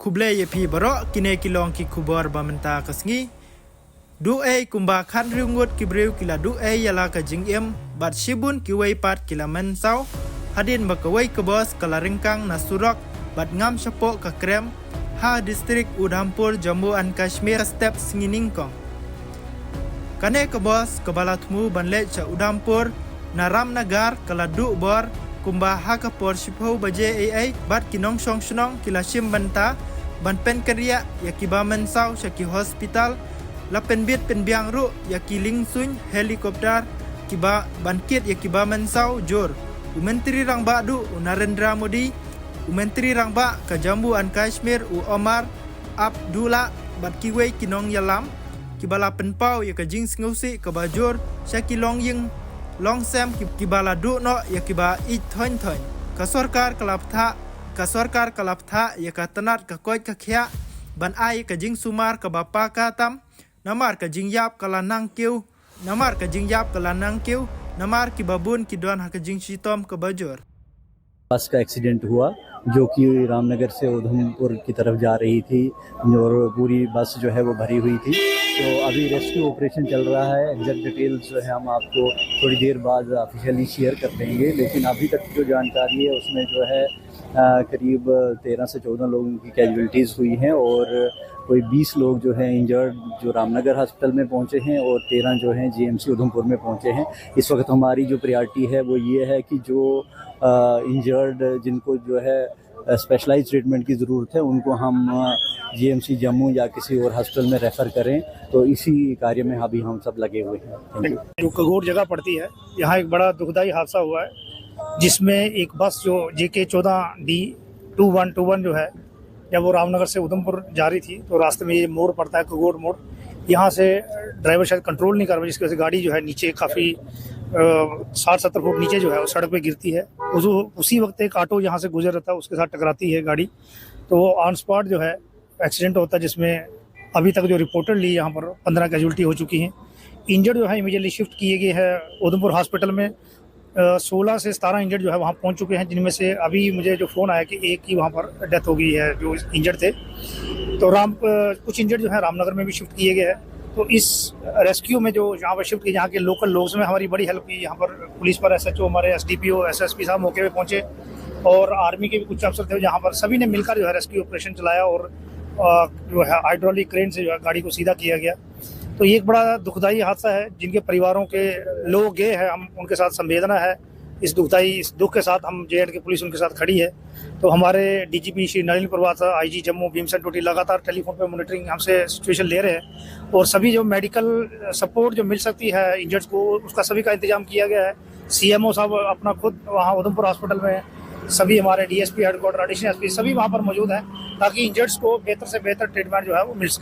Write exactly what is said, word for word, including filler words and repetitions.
Khublei ïa phi baroh, kine ki long ki khubor ba mynta ka sngi. Duh ei kumba khathynriew ngut ki briew ki la duh ei ïa la ka jingim, bad shibun kiwei pat ki la mynsaw hadien ba kawei ka bus ka la ryngkang na surok bad ngam shapoh ka krem ha district Udhampur, Jammu and Kashmir, step sngi nyngkong. Kane ka bus kaba la thmu ban leit sha Udhampur na Ramnagar ka la duh bor kumba ha ka por shiphew baje ei ei, bad ki nongshong shnong ki la shim bynta ban pynkynriah ïa kiba mynsaw sha ki hospital. La pynbit pynbiang ruh ïa ki liengsuiñ helicopter kiba ban kit ïa kiba mynsaw jur. U Myntri Rangbah duh u Narendra Modi, u Myntri Rangbah ka Jammu and Kashmir u Omar Abdullah bad kiwei ki nongïalam kiba la pynpaw ïa ka jingsngewsih kaba jur sha ki longïing longsem ki, kiba la duh noh ïa kiba ïeit thoiñ thoiñ. Ka sorkar ka la bthah, ka sorkar ka la bthah ïa ka tnat ka koit ka khiah ban ai ka jingsumar kaba paka tam, namar ka jingïap ka la nang kiew, namar ka jingïap ka la nang kiew, namar kiba bun ki don ha ka jingshitom kaba jur. बस का एक्सीडेंट हुआ, जो कि रामनगर से उधमपुर की तरफ जा रही थी और पूरी बस जो है वो भरी हुई थी। तो अभी रेस्क्यू ऑपरेशन चल रहा है। एग्जैक्ट डिटेल्स जो है हम आपको थोड़ी देर बाद ऑफिशियली शेयर कर देंगे, लेकिन अभी तक जो जानकारी है उसमें जो है अ, करीब तेरह से चौदह लोगों की कैजुअलिटीज़ हुई हैं और कोई बीस लोग जो हैं इंजर्ड, जो रामनगर हॉस्पिटल में पहुंचे हैं और तेरह जो हैं जीएमसी उधमपुर में पहुंचे हैं। इस वक्त हमारी जो प्रायोरिटी है वो ये है कि जो इंजर्ड, जिनको जो है स्पेशलाइज ट्रीटमेंट की ज़रूरत है, उनको हम जीएमसी जम्मू या किसी और हॉस्पिटल में रेफ़र करें। तो इसी कार्य में अभी हम सब लगे हुए हैं। Thank you. जो कगोट जगह पड़ती है, यहाँ एक बड़ा दुखदाई हादसा हुआ है, जिसमें एक बस जो जेके चौदह D two one two one जो है, जब वो रामनगर से उधमपुर जा रही थी तो रास्ते में ये मोड़ पड़ता है, कगोट मोड़। यहाँ से ड्राइवर शायद कंट्रोल नहीं कर पाया, जिसकी वजह से गाड़ी जो है नीचे काफ़ी साठ सत्तर फुट नीचे जो है वो सड़क पे गिरती है। उस, उसी वक्त एक ऑटो यहाँ से गुजर रहा था, उसके साथ टकराती है गाड़ी। तो वो ऑन स्पॉट जो है एक्सीडेंट होता है, जिसमें अभी तक जो रिपोर्टेडली यहाँ पर पंद्रह कैजुअलिटी हो चुकी हैं। इंजर्ड जो है इमीडिएटली शिफ्ट किए गए हैं उधमपुर हॉस्पिटल में। सोलह से सतारह इंजर्ड जो है वहाँ पहुँच चुके हैं, जिनमें से अभी मुझे जो फ़ोन आया कि एक की वहाँ पर डेथ हो गई है जो इंजर्ड थे। तो राम अ, कुछ इंजर्ड जो है रामनगर में भी शिफ्ट किए गए हैं। तो इस रेस्क्यू में जो यहाँ पर शिफ्ट किए, यहाँ के लोकल लोगों से हमारी बड़ी हेल्प हुई। यहाँ पर पुलिस पर एसएचओ, हमारे एसडीपीओ, एसएसपी साहब मौके पे पहुँचे और आर्मी के भी कुछ अफसर थे, जहाँ पर सभी ने मिलकर जो है रेस्क्यू ऑपरेशन चलाया और अ, जो है हाइड्रोलिक क्रेन से जो है गाड़ी को सीधा किया गया। तो ये एक बड़ा दुखदाई हादसा है। जिनके परिवारों के लोग गए हैं, हम उनके साथ संवेदना है, इस दुखदाई, इस दुख के साथ हम जेएंडके पुलिस उनके साथ खड़ी है। तो हमारे डीजीपी श्री नलिन प्रभात, आईजी जम्मू भीमसेन टोटी लगातार टेलीफोन पर मॉनिटरिंग हमसे सिचुएशन ले रहे हैं और सभी जो मेडिकल सपोर्ट जो मिल सकती है इंजर्ड्स को, उसका सभी का इंतजाम किया गया है। सीएमओ साहब अपना खुद वहाँ उधमपुर हॉस्पिटल में, सभी हमारे डीएसपी हेडक्वार्टर, एडिशनल एसपी सभी वहाँ पर मौजूद हैं, ताकि इंजर्ड्स को बेहतर से बेहतर ट्रीटमेंट जो है वो मिल सके।